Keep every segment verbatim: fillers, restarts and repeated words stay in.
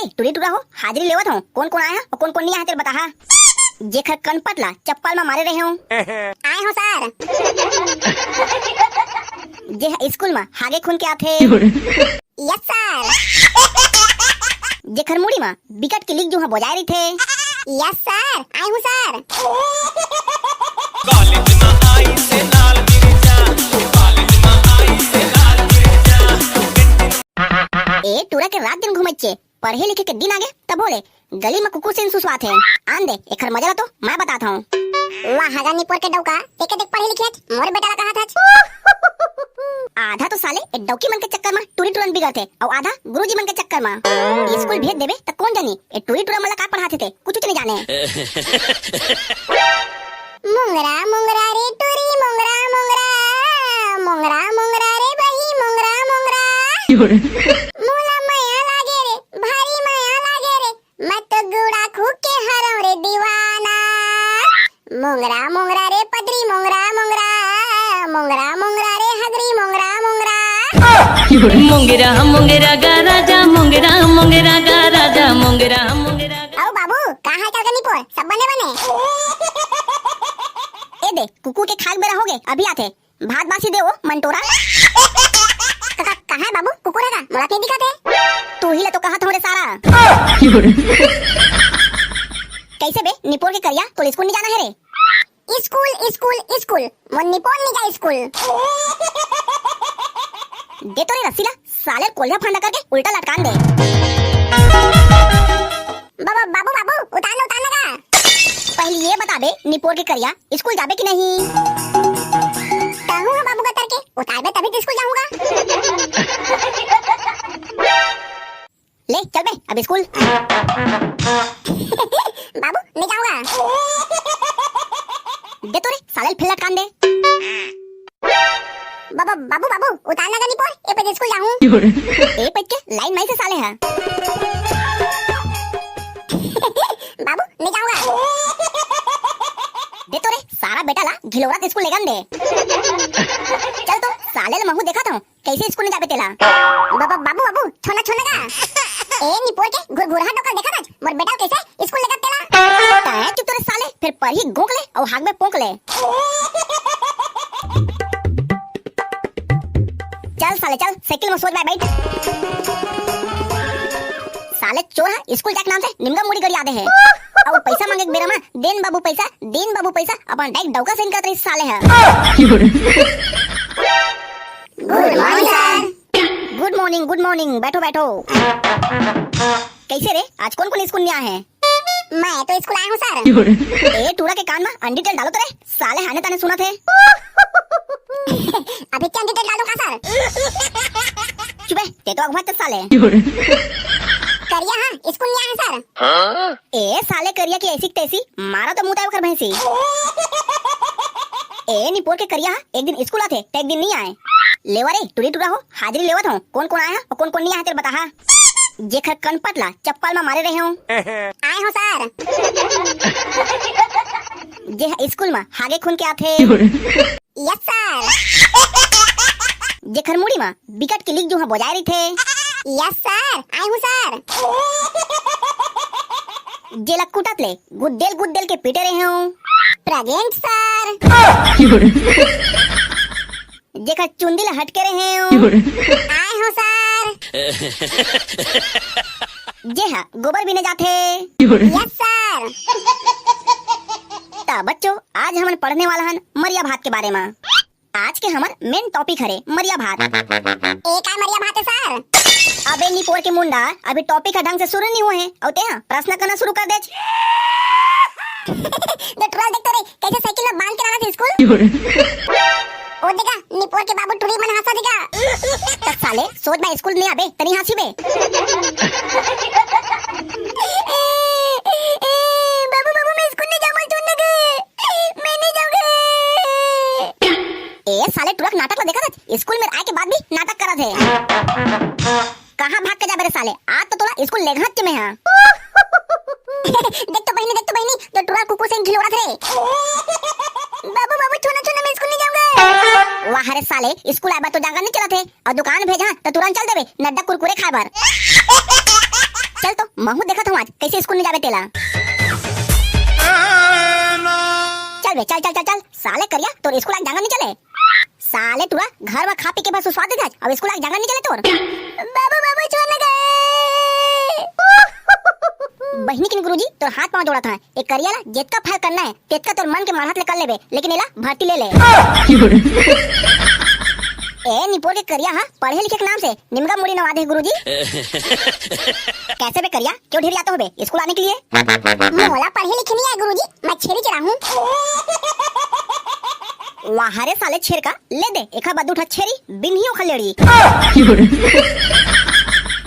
टूरी टूरा हो, हाजिरी लेवत हूँ। कौन कौन आए हैं और कौन कौन नहीं आए, तेरे बताहा। जेखर कनपट ला चप्पल में मारे रहे हूँ। आए हो सर। जे ह स्कूल में हागे खून के आथे। Yes sir. जेखर मुड़ी में बिकट के लीक जुहा बोजाए रहिथे। यस सर, आए हूँ सर। कॉलेज में आई से लाल मिर्चा, कॉलेज में आई से लाल मिर्चा। ए टूरा के रात दिन घूमे चे, पढ़े लिखे के दिन आगे तभो ले गली में कुकुर से सुसवात हे। आन दे, एखर मजा ला तो मैं बतात हूँ। वाह हगा निपोर के डौका, तेके देख पढ़े लिखे हच, मोर बेटा ला कहा था। आधा तो साले ए डौकी मन के चक्कर में टूरी टूरन बिगड़थे, अउ आधा गुरुजी मन के चक्कर में। स्कूल भेज देबे त कौन जानी ए टूरी टूरा मन ला का पढ़ाथे ते, कुछ तो नहीं जाने। मोंगरा मोंगरा रे टूरी मोंगरा मोंगरा, मोंगरा मोंगरा रे बही मोंगरा मोंगरा। मोला मया लागे रे, भारी मया लागे रे, मैं तो गुड़ा खूब के हरव रे दीवाना। मोंगरा मोंगरा रे पदरी मोंगरा मोंगरा, मोंगरा मोंगरा रे हगरी मोंगरा मोंगरा। मोंगरा मोंगरा गा राजा, मोंगरा मोंगरा गा राजा, मोंगरा मोंगरा गा। अउ बाबू, का हाल चाल कनी पोर? सब बने बने? ए दे, कुकुर के खाक बेरा हो गे, अभी आथे। भात बासी दे ओ मंटोरा। का, का, कहाँ है बाबू? कुकुर है का? मोला नहीं दिखा थे। तू ही ले तो कहा था रे सारा। कैसे बे निपोर के करिया, तो स्कूल नहीं जाना है रे? School, school, school. मोर निपोर नहीं जा स्कूल। दे तो रे रस्सी ला, साले कोल्हा फंदा करके उल्टा लटकान दे। बाबू, बाबू, बाबू, उतार लो, उतार लगा। पहले ये बता बे, निपोर के करिया, स्कूल जाबे कि नहीं? कहूँ हाँ बाबू का तरके, उतारबे तभी तो स्कूल जाऊंगा। ले चल बे, अब स्कूल। बाबू, नहीं जाऊंगा। दे तो रे, साले फिर लटकान दे। बाबा, बाबू, बाबू, उतार ना गनी पोर, ए पे स्कूल जाऊं। ए पे के लाइन में से साले है। बाबू, नहीं जाऊंगा। दे तो रे, सारा बेटा ला घिलोरा के स्कूल लेगन दे। चल तो, साले ले महू देखा था, कैसे स्कूल नहीं जाबे तेला। बाबा, बाबू, बाबू, छोना, छोना का। ए निपोर के घुरघुरहा डोकल देखा था, मोर बेटा कैसे स्कूल लेगन तेला। तै चुप तो रे साले, फिर परही गोंक ले, अउ हाग में पोंक ले। चल साले चल, साइकिल में सोच बाय बैठ। साले चोर हा, स्कूल जाके नाम से निमगा मुड़ी गड़ी आदे है। अउ पैसा मांगे के बेरा मा, "देन बाबू पैसा, देन बाबू पैसा", अपन डाइक डौका से इनका तरी साले है। गुड मॉर्निंग सर। गुड मॉर्निंग, गुड मॉर्निंग, बैठो बैठो। कैसे रे, आज कौन कौन स्कूल नहीं आए हैं? मैं तो स्कूल आया हूँ सर। ए टूरा के कान में अंडी तेल डालो तो रे, साले हाने ताने सुना थे। अभी क्या अंडी तेल डालूं का सर? चुप है, ते तो अगवा चल साले। करिया हाँ, स्कूल नहीं आए सर। ए साले करिया की ऐसी की तैसी, मारा तो मुंह तायो कर भैंसी। ए निपोर के करिया हाँ, एक दिन स्कूल आथे, ते एक दिन नहीं आए। लेवा रे, टूरी टूरा हो, हाजिरी लेवत हो, कौन कौन आया और कौन कौन नहीं आया तेरे बताहा। जेखर कनपट ला चप्पल में मारे रहे हो। आए हो सर। जे ह स्कूल में हागे खून के आथे। Yes sir. जेखर मुड़ी में बिकट के लीक जुहा बोजाए रहिथे। यस सर, आए हूँ सर। जेला कुटत ले गुद्देल गुद्देल के पीटे रहे हो। Present sir. जेकर चुंदी ला हटके रहे हो। आए हो सर। जे हा गोबर बीने जाथे। Yes sir. त बच्चों, आज हमन पढ़ने वाला हन मरिया भात के बारे में। आज के हमर मेन टॉपिक हरे मरिया भात। ए का मरिया भात है सर? अबे निपोर के मुंडा, अभी टॉपिक ह ढंग से शुरू नहीं हुए है, अउ ते ह प्रश्न करना शुरू कर दे। दे टुरा देख तो रे, कैसे साइकिल में बांध के लाना था स्कूल? ओ देखा, निपोर के बाबू टुरी मन हंसा देखा। त साले, सोच बा स्कूल नहीं आबे, तनी हंसी बे। ए, ए, बाबू, बाबू, मैं स्कूल नहीं जाऊंगा, छोड़ दे। मैं नहीं जाऊंगा। ए साले, टुरा के नाटक ला देखा था, स्कूल में आए के बाद भी नाटक करा थे। कहाँ भाग के जाबे रे साले? आज तो तोला स्कूल लेगहत के मैं हाँ। देख तो बहिनी, देख तो बहिनी, तो टुरा कुकुर से घिलोड़त रे। बाबू, बाबू, छोड़ना, छोड़ना, मैं स्कूल नहीं जाऊंगा। वाह, अरे साले, स्कूल आए बर तो जांगर नहीं चलत हे, अउ दुकान भेजहूं त तुरंत चल देबे नड्डा कुरकुरे खाए बर। चल तो महूं देखत हूं आज कैसे स्कूल नहीं जाबे तेला। चल बे, चल चल चल चल। साले करिया, तोर स्कूल आए जांगर नहीं चले। साले टूरा, घर में खा पी के बस सुसवा देथस, अब स्कूल आए जांगर नहीं चले तोर। बाबू, बाबू, छोड़ ना गए। बहिनी किन गुरुजी, तोर हाथ पांव जोड़त हंव, ए करिया ला जेतका fail करना हे, तेतका तोर मन के मरहत ले कर लेबे, लेकिन एला भर्ती ले ले। ए निपोर के करिया हा पढ़े लिखे के नाम से निमगा मुड़ी नवा दे गुरुजी। कैसे बे करिया, क्यों ढेरियात हो बे स्कूल आने के लिए? मोला पढ़े लिखे नहीं आय गुरुजी, मैं छेरी चराहूं। वाह रे साले छेरका, ले दे एखर बर दू ठा छेरी, बिनही ओखर लेड़ी।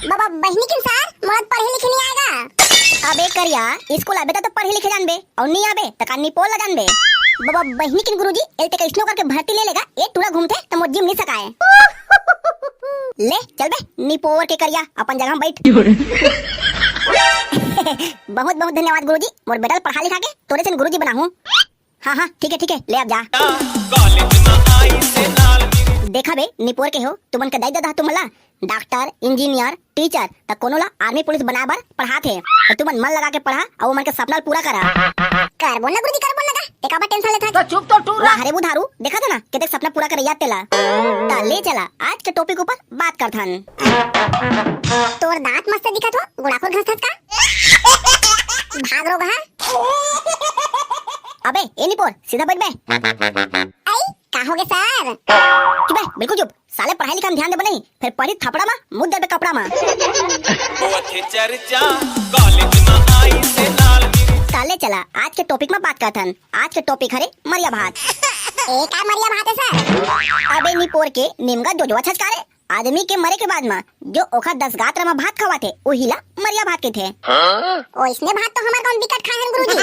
बाबा बहिनी किन सर, मोला पढ़े लिखे नहीं आय गा। अबे करिया, स्कूल आबे त, त पढ़े लिखे जानबे, अउ नहीं आबे त का निपोर ला जानबे। बाबा बहिनी किन गुरुजी, एल ते कइसनो करके भर्ती ले ले गा, ए टूरा घूमथे त मोर जिम नहीं सकाय। ले चल बे निपोर के करिया, अपन जगह में बैठ। बहुत बहुत धन्यवाद गुरुजी, मोर बेटा ला पढ़ा लिखा के तोरे सन गुरुजी बनाहूं। हाँ हाँ, ठीक है ठीक है, ले अब जा। कॉलेज में आई से लाल गिरी। देखा बे निपोर के हो, तुमन के दाई ददा तुमन ला डॉक्टर, इंजीनियर, टीचर, त कोनो ला आर्मी पुलिस बनाए बर पढ़ात हे। त तुमन मन लगा के पढ़ा अउ ओमन के सपना ल पूरा करा। करबो ना गुरुजी, करबो ना गा, ते काबर टेंशन लेथस? त चुप तो टूरा। वाह रे बुधारू, देखत हस ना, केतेक सपना पूरा करइया तेला। त ले चला, आज के टॉपिक ऊपर बात करथन। तोर दांत मस्त दिखत हो, गुड़ाखोर घसथस का? भाग रो गा। अबे ए निपोर, सीधा बैठ बे। आई, का होगे सर? चुप बे, बिल्कुल चुप। साले पढ़ाई लिखाई में ध्यान देबे नहीं, फेर पढ़ही थपड़ा मा, मुत देबे कपड़ा मा। होथे चर्चा कॉलेज में आई से लाल गिरी। त ले चला, आज के टॉपिक मा बात करथन। आज के टॉपिक हरे मरिया भात। ए, का मरिया भात हे सर? अबे निपोर के निमगा जोजवा छचका रे। आदमी के मरे के बाद मा जो ओखर दस गात्र मा भात खवाथे, उही ला मरिया भात कहिथे। ओइसने भात तो हमर गांव बिकट खाए हन गुरुजी।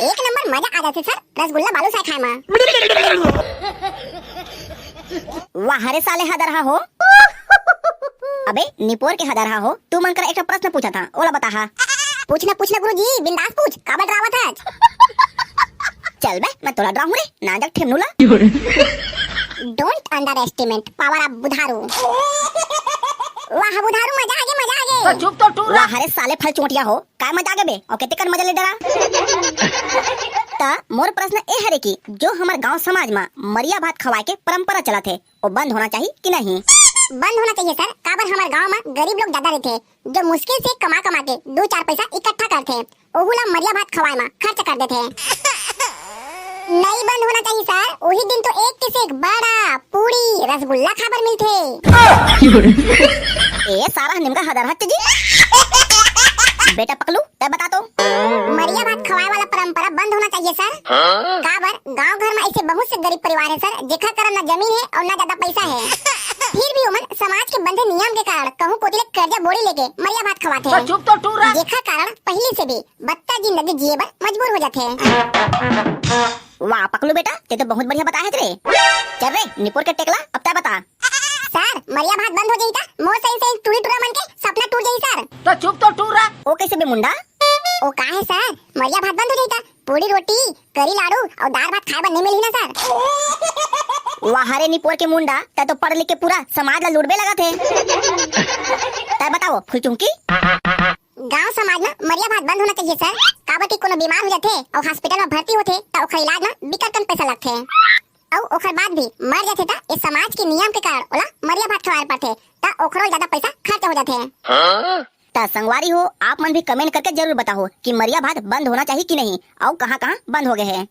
एक नंबर मजा आ जाथे सर, रसगुल्ला बालूशाही खाए मा। वाह रे साले हदरहा हो। अबे निपोर के हदरहा हो, तुमन करा एक ठो प्रश्न पूछत हंव, ओला बताहा। पूछ ना, पूछ ना गुरुजी, बिंदास पूछ, काबर डरावत हस? चल बे, मैं तोला डराहूं रे, ना जग ठेमनू ला। Don't underestimate power of Budharu. वाह बुधारू, मजा आगे, मजा आगे। त चुप तो टूरा। वाह रे साले फल चोटिया हो, काय मजा आगे बे, अउ केतेकन मजा ले डरा। त मोर प्रश्न ए हरे कि जो हमर गांव समाज मा मरिया भात खवाए के परंपरा चलत हे, वो बंद होना चाहिए कि नहीं? बंद होना चाहिए सर, काबर हमर गांव मा गरीब लोग ज्यादा रहिथे, जो मुश्किल से कमा कमा के दू चार पैसा इकट्ठा करथे, ओहू ला मरिया भात खवाए मा खर्च कर देथे। नहीं बंद होना चाहिए सर, उही दिन तो एक के से एक बड़ा पूड़ी रसगुल्ला खाए बर मिलथे। ए सारा निमगा हदरहा जी। बेटा पकलू, तैं बता तो। मरिया भात खवाए वाला परंपरा बंद होना चाहिए सर। काबर गांव घर मा ऐसे बहुत से गरीब परिवार हे सर, जेखर करा ना जमीन हे अउ ना ज्यादा पैसा हे, फिर भी ओमन समाज के बंधे नियम के कारण कहूं कोती ले कर्जा बोड़ी लेके मरिया भात खवाथे। त चुप तो टूरा। जेखर कारण पहिली से भी बत्ता जिंदगी जिए बर मजबूर हो जाथे। वाह पकलू बेटा, तैं तो बहुत बढ़िया बताहस रे। चल रे, निपोर के टेकला, अब तैं बता। सर, मरिया भात बंद हो जाही त मोर सही सही टूरी टूरा मन के सपना टूट जाही सर। त चुप तो टूरा। ओ कैसे बे मुंडा? ओ का हे सर, मरिया भात बंद हो जाही त पूड़ी रोटी, करी लाड़ू अउ दार भात खाए बर नहीं मिलही ना सर। वाह रे निपोर के मुंडा, तैं तो पढ़ लिख के पूरा समाज ला लूटबे लगत हे। तैं बताओ फुलचुंकी। गांव समाज म मरिया भात बंद होना चाहिए सर, काबर कि कोनो बीमार हो जाथे अउ हॉस्पिटल म भर्ती होथे त ओखर इलाज म बिकट कन पैसा लगथे, अउ ओखर बाद भी मर जाथे त ए समाज के नियम के कारण ओला मरिया भात खवाए पड़थे, त ओखरो ज्यादा पैसा खर्च हो जाथे। त संगवारी हो, आप मन भी कमेंट करके जरूर बताओ कि मरिया भात बंद होना चाहिए कि नहीं, अउ कहां-कहां बंद हो गए हे।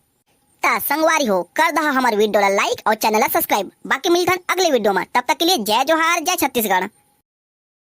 त संगवारी हो, कर दहा हमर वीडियो ला लाइक अउ चैनल ला सब्सक्राइब। बाकी मिलथन अगले वीडियो म, तब तक के लिए जय जोहार, जय छत्तीसगढ़।